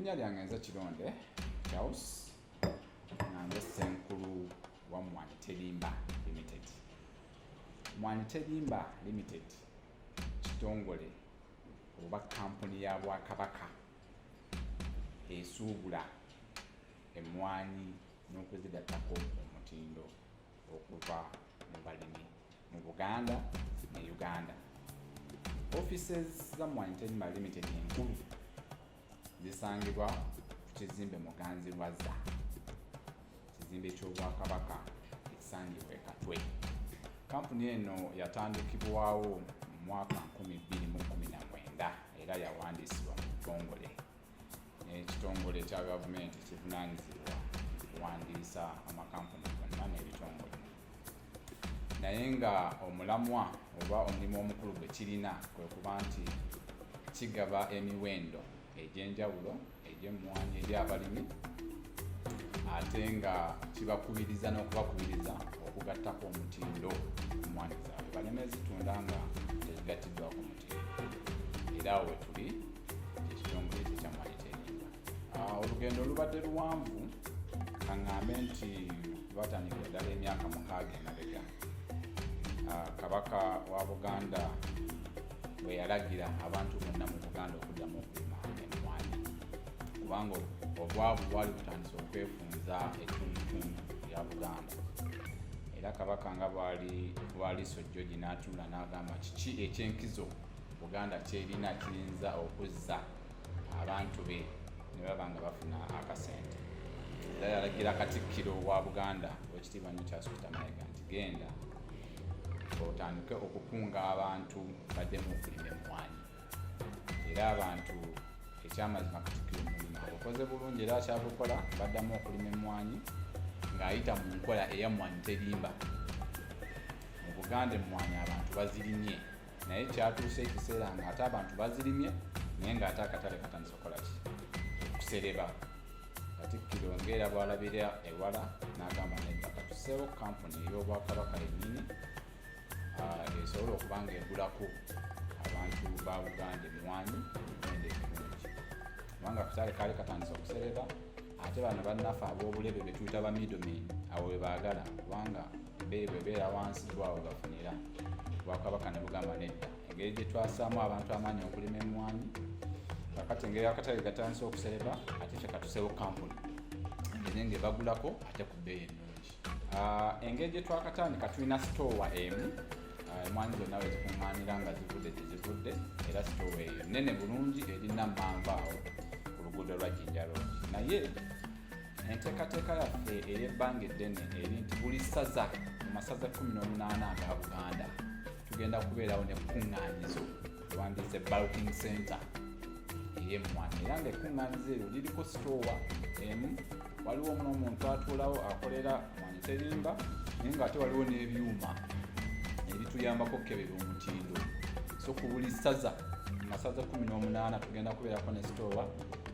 Erinnya lyange nze Kironde Charles, nga nze Ssenkulu wa Mmwanyi Terimba Limited. Mmwanyi Terimba Limited kitongole oba kampuni ya Bwakabaka esuubula emmwanyi n'okuzigattako omutindo okuva mu balimi mu Buganda ne Uganda. Offices za Mmwanyi Terimba Limited enkulu zisangibwa ku kizimbe Muganzirwazza, kizimbe ky'Obwakabaka ekisangibwa e Katwe. Kampuni eno yatandikibwawo mu mwaka 2019 era yawandiisibwa mu butongole n'ekitongole ekya gavumenti ekivunaanyizibwa okuwandiisa amakampuni gonna n'ebitongole. Naye nga omulamwa oba omulimu omukulu gwe kirina kwe kuba nti kigaba emiwendo egy'enjawulo egy'emmwanyi eri abalimi, ate nga kibakubiriza n'okubakubiriza okugattako omutindo ku mmwanyi zaabwe, baleme zitunda nga tezigattiddwako mutindo. Era awo wetuli, ekitongole ekyo kya Mmwanyi Terimba. Olugendo lubadde luwanvu. Kaŋŋambe nti lwatandikira ddala emyaka 6 emabega, Kabaka wa Buganda bwe yalagira abantu bonna mu Buganda okuddamu okulima emmwanyi, kubanga obwavu bwali butandise okwefunza ettundutundu lya Buganda. Era Kabaka nga bwali waliso jjogi n'atunula n'agamba, "Kiki ekyenkizo Buganda kyerina kiyinza okuzza abantu be ne baba nga bafuna akasente?" Era yalagira Katikkiro wa Buganda, Owekitiibwa nnyo Charles Peter Mayiga, nti, "Genda otandike okukunga abantu baddemu okulima emmwanyi." Era abantu, ekyamazima, Katikkiro omulimu agukoze bulungi era akyagukola. Baddamu okulima emmwanyi ng'ayita mu nkola eya Mmwanyi Terimba. Mu Buganda emmwanyi abantu bazirimye, naye kyatuuse ekiseera nga ate abantu bazirimye, naye ng'ate akatale katandise okukola ki? Okusereba. Katikkiro ng'era bw'alabira ewala n'agamba, "Nedda, katuseewo kampuni ey'Obwakabaka yennyini esobola okuba nga egulako abantu ba Buganda emmwanyi emiwendo emirungi," kubanga akatale kaali katandise okusereba. Ate bano bannaffe ab'obulebe betuyita ba middlemen, abo bwe baagala, kubanga ebbeeyi bwebeera wansi lwawe bafunira. Bwakabaka ne bugamba, "Nedda, engeri gye twasaamu abantu amaanyi okulima emmwanyi, kakati engeri akatale gatandise okusereba, ate ffe katuseewo kampuni engeri nga ebagulako ate ku bbeeyi ennungi." Engeri gye twakatandika, tulina sitoowa emu, emmwanyi zonna we zikuŋŋaanira nga zivudde gye zivudde. Era sitoowa eyo nene bulungi, erina manva awo ku luguudo lwa Jinja Road. Naye enteekateeka yaffe ey'ebbanga eddene eri nti buli ssaza mu masaza 18 aga Buganda tugenda kubeerawo nekkuŋŋaanyizo, wandiise bulking center ey'emmwanyi, era nga ekkuŋŋaanyizo eryo liriko sitoowa emu, waliwo n'omuntu atuulawo akolera Mwanyi Terimba, naye ng'ate waliwo n'ebyuma ebituyambako okukebera omutindo. So ku buli ssaza mu masaza 18 tugenda kubeerako ne sitoowa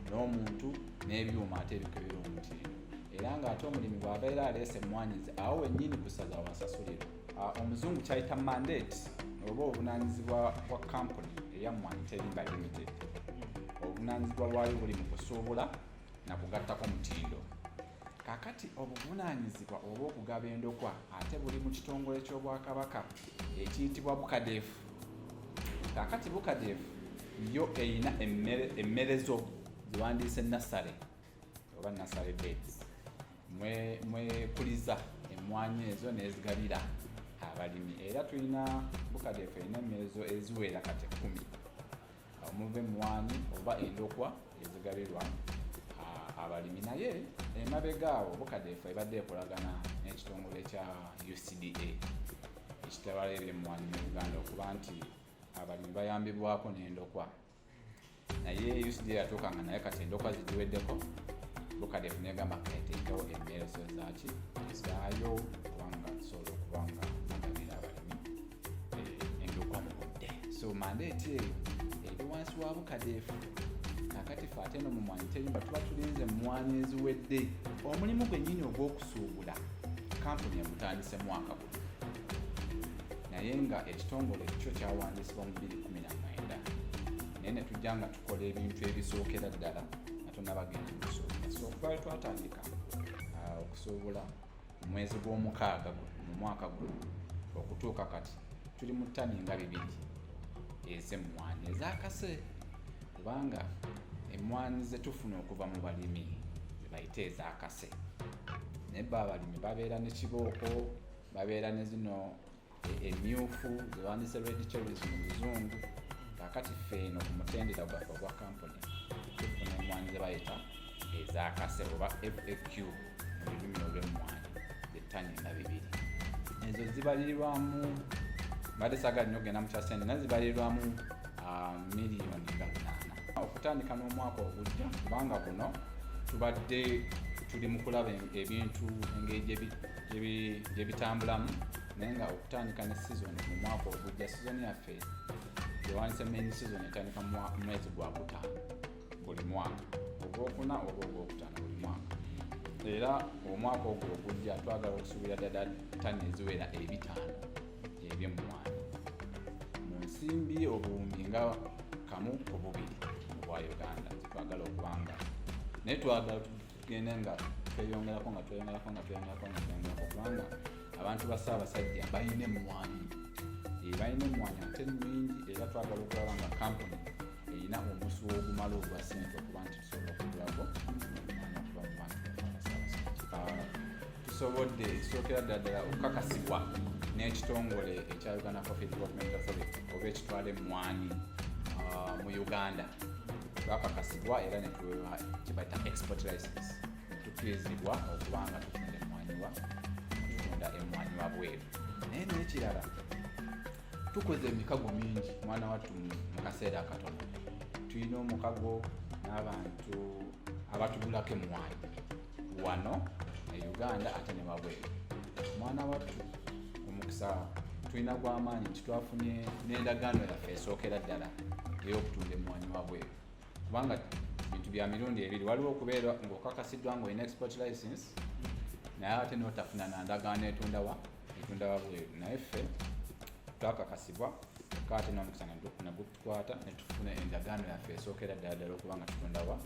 n'omuntu n'ebyuma ate ebikebera omutindo, era ng'ate omulimi bw'abeera aleese emmwanyi ze, awo wennyini ku ssaza wasasulirwa. Omuzungu kyayita mandate oba obuvunaanyizibwa bwa kampuni eya Mmwanyi Terimba Limited, obuvunaanyizibwa bwayo buli mu kusuubula na kugattako mutindo. Kakati obuvunaanyizibwa oba okugaba endokwa ate buli mu kitongole ky'Obwakabaka ekiyitibwa Bucadef. Kakati Bucadef yo erina emmerezo ziwandiise nursery oba nursery beds mwekuliza emmwanyi ezo nezigabira abalimi. Era tulina, Bucadef erina emmerezo eziwera kati 10 omuva emmwanyi oba endokwa ezigabirwa abalimi. Naye emabega awo Bucadef ebadde ekolagana n'ekitongole kya UCDA ekitabala ebyemmwanyi mu Uganda, okuba nti abalimi bayambibwako n'endokwa. Naye UCDA yatuuka nga naye kati endokwa zigiweddeko. Bucadef negamba, "Kaeteekewo emmerezo zaki ezaayo, kubanga tusobola okuba nga bagabira abalimi endokwa mu budde." So mandate eyo eri wansi wa Bucadef. Kakati fe ate no mu Mwanyi Terimba tuba tulinze emmwanyi eziwedde. Omulimu gwennyini ogw'okusuubula kampuni egutandise mwaka guno, naye nga ekitongole kyo kyawandiisibwa mu 2019, naye ne tujja nga tukola ebintu ebisookera ddala nga tonabagenda mukusuubula. So okuva lwe twatandika okusuubula mu mwezi gw'omukaaga mu mwaka guno okutuuka kati, tuli mu ttani nga 2 ez'emmwanyi ezakase, kubanga emmwanyi zetufuna okuva mu balimi zebayite ezakase, naye bo abalimi babeera ne kibooko, babeera ne zino emyufu zewandise red cherries mu Luzungu. Kakati ffe eno ku mutendera gwaffe ogwa kampuni tufuna emmwanyi ze bayita ezakase oba FAQ mu lulimi olw'emmwanyi, zettani nga 2. Ezo zibalirirwamu, mbadde saagala nnyo okugenda mu kyasente, naye zibalirirwamu miliyoni nga 8 okutandika n'omwaka ogujja, kubanga guno tubadde tuli mu kulaba ebintu engeri gye bitambulamu. Naye nga okutandika ne season mu mwaka ogujja, season yaffe gyewandise main season etandika mu mwezi gwa gutaano buli mwaka, ogwokuna oba ogwokutaano buli mwaka. Era omwaka ogwo ogujja twagala okusuubira ddala ttani eziwera 500 ebyemmwanyi mu nsimbi 1.2 buwumbi obwa Uganda zetwagala okubanga. Naye twagala tugende nga tweyongerako, nga tweyongerako, nga tweyongerako, nga tweyongerako, kubanga abantu ba Ssaabasajja balina emmwanyi. Balina emmwanyi ate nnyingi, era twagala okulaba nga kampuni erina omusuwa ogumala ogwa ssente okuba nti tusobola okugulako emmwanyi okuva mu bantu baffe aba Ssaabasajja. Tusobodde ekisookera ddala ddala okukakasibwa n'ekitongole ekya Uganda Coffee Development Authority oba ekitwala emmwanyi mu Uganda. Twakakasibwa era ne tuweebwa kyebayita export license, tukkirizibwa okuba nga tutunda emmwanyi wa tutunda emmwanyi wabweru. Naye n'ekirala, tukoze emikago mingi, mwana wattu, mu kaseera akatono. Tulina omukago n'abantu abatugulako emmwanyi wano e Uganda ate ne wabweru. Mwana wattu, omukisa tulina gw'amaanyi nti twafunye n'endagaano yaffe esookera ddala ey'okutunda emmwanyi wabweru, kubanga bintu bya mirundi ebiri. Waliwo okubeera ng'okakasiddwa ng'olina export license, naye ate n'otafuna na ndagaano etunda wabweru. Naye ffe twakakasibwa, kaate n'omukisa negutukwata ne tufuna endagaano yaffe esookera ddala ddala okuba nga tutundawa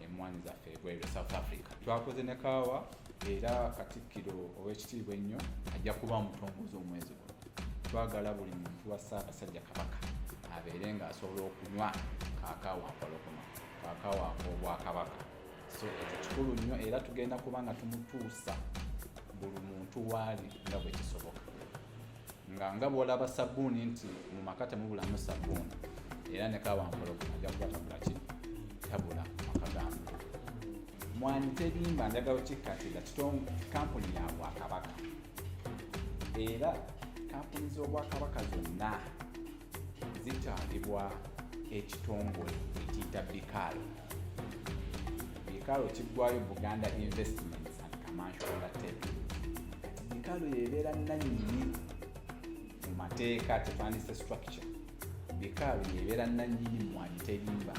emmwanyi zaffe ebweru e South Africa. Twakoze ne kaawa, era Katikkiro ow'ekitiibwa ennyo ajja kuba omutongozi omwezi guno. Twagala buli muntu wa Ssaabasajja Kabaka abeere ng'asobola okunywa kaakaawa mpologoma, kaakaawa ak'obwakabaka. So ekyo kikulu nnyo, era tugenda kuba nga tumutuusa buli muntu waali nga bwe kisoboka, nga bw'olaba sabbuuni nti mu maka temubulamu sabbuuni, era ne kaawa mpologoma ajja kuba tabula ki tabula maka ga muntu. Mwanyi Terimba, njagala okikkatira, kampuni ya bwakabaka, era kampuni z'obwakabaka zonna zitwalibwa ekitongole ekiyita Bikaalo. Bikaalo kiggwayo Buganda Investments and Commercial Undertaking. Kati Bikaalo yebeera nannyini mu mateeka, tetwandise structure. Bikaalo yebeera nannyini Mwanyi Terimba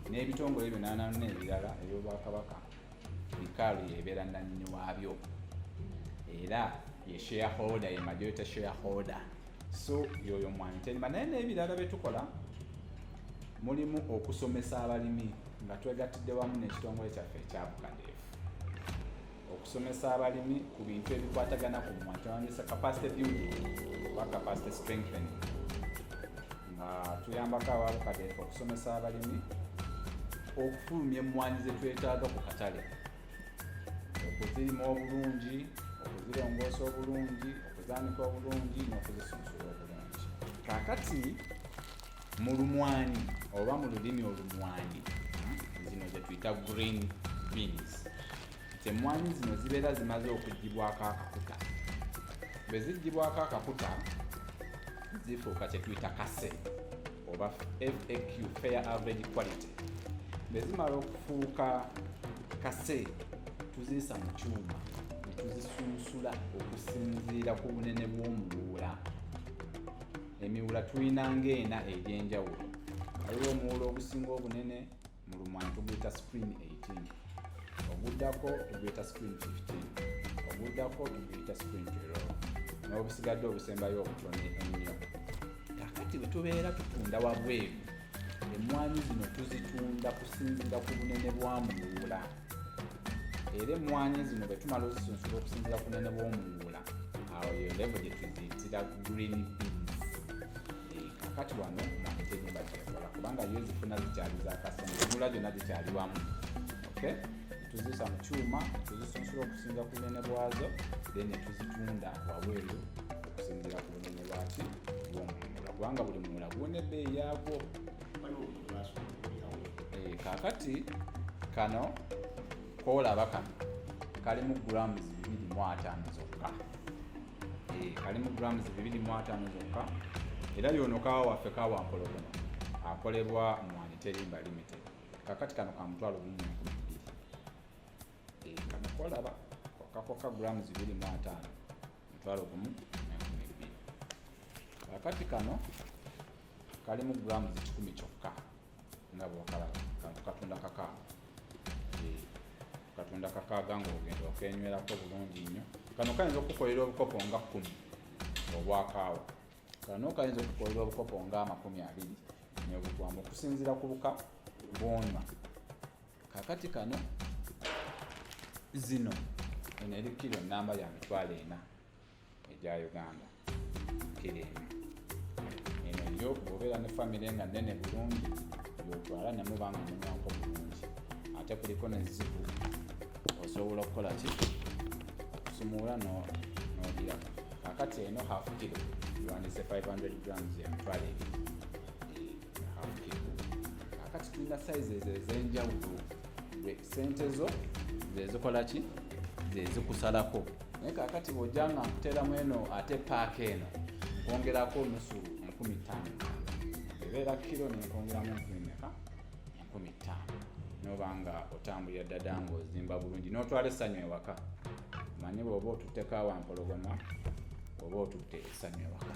n'ebitongole byonna nonna ebirala ebyobwakabaka. Bikaalo yebeera nannyini waabyo, era ye shareholder, ye majority shareholder. So yoyo Mwanyi Terimba. Naye n'ebirala byetukola mulimu okusomesa abalimi nga twegattidde wamu n'ekitongole kyaffe ekya Bukadeefu, okusomesa abalimi ku bintu ebikwatagana ku mmwanyi, tewandisa capacity building oba capacity strengthening, nga tuyambako aba Bukadeefu okusomesa abalimi okufulumya emmwanyi ze twetaaga ku katale, okuzirima obulungi, okuzirongoosa obulungi, okuzaanika obulungi n'okuzisunsula obulungi. Kaakati mu lumwanyi oba mu lulimi olumwanyi, zino ze tuyita green beans, nti emmwanyi zino zibeera zimaze okugibwako akakuta. Bwe zigibwako akakuta zifuuka kye tuyita kase oba FAQ, fair average quality. Bwe zimala okufuuka kase, tuziyisa mu kyuma ne tuzisunsula okusinziira ku bunene bw'omuwuula. Emiwula tulina ng'ena egy'enjawulo. Waliwo omuwula ogusinga obunene mu lumwanyi, tuguyita screen 18, oguddako tuguyita screen 15, oguddako tuguyita screen 12, n'obusigadde obusembayo obutono ennyo. Kakati bwe tubeera tutunda wabweru, Emmwanyi zino tuzitunda kusinziira ku bunene bwa muwuula, era emmwanyi zino bwe tumala ozisunsula okusinziira ku bunene bw'omuwuula, awo yo level gye tuziyitira green beans. Kakati wano Mwanyi Terimba kyekola, kubanga yo zifuna zikyali zakasente, emiwuula gyonna gikyali wamu. Okay, tuzisa mu kyuma, tuzisunsula okusinziira ku bunene bwazo, then netuzitunda wabweru okusinziira ku bunene bwaki? Bw'omuwuula, kubanga buli muwuula gulina ebbeeyi yaagwo. Waliwo omuntu basobola okulyawo. Kakati kano koolaba kano kalimu grams 250 zokka. Kalimu grams 250 zokka, era yono kawa waffe, kawa mpologoma, akolebwa Mwanyi Terimba Limited. Kakati kano ka 12,200. Kano kolaba kokka grams 250, 12,200. Kakati kano kalimu grams 100 kyokka nga bwokalaba. Kano tukatunda 6. Tukatunda 6 ng'ogenda okenywerako bulungi nnyo. Kano kayinza okukolera obukopo nga 10 obwakaawa. Kano kayinza okukolera obukopo nga 20 nebugwamu, okusinziira ku buka bwonywa. Kakati kano zino, eno eri kiro namba ya 400,000 egya Uganda, kiro emu. Eno yo bw'obeera ne famire nga nnene bulungi, yotwala nemuba nga munywako bulungi. Ate kuliko ne zipu, osobola okukola ki? Okusumuula n'ogira. Kakati eno half kilo giwandiise 500 grams, ya 20,000. Half kilo. Kakati tulina sizes ez'enjawulo. Gwe sente zo zezikola ki? Zezikusalako. Naye kakati bw'ojja nga nkuteeramu eno, ate paaka eno nkwongerako nusu, 5,000. Ebeera kiro, nenkwongeramu nkumi meka? 5,000. Noba nga otambulira ddada ng'ozimba bulungi n'otwala essanyu ewaka. Manyi bw'oba otutte kaawa mpologoma, oba otutte essanyu ewaka.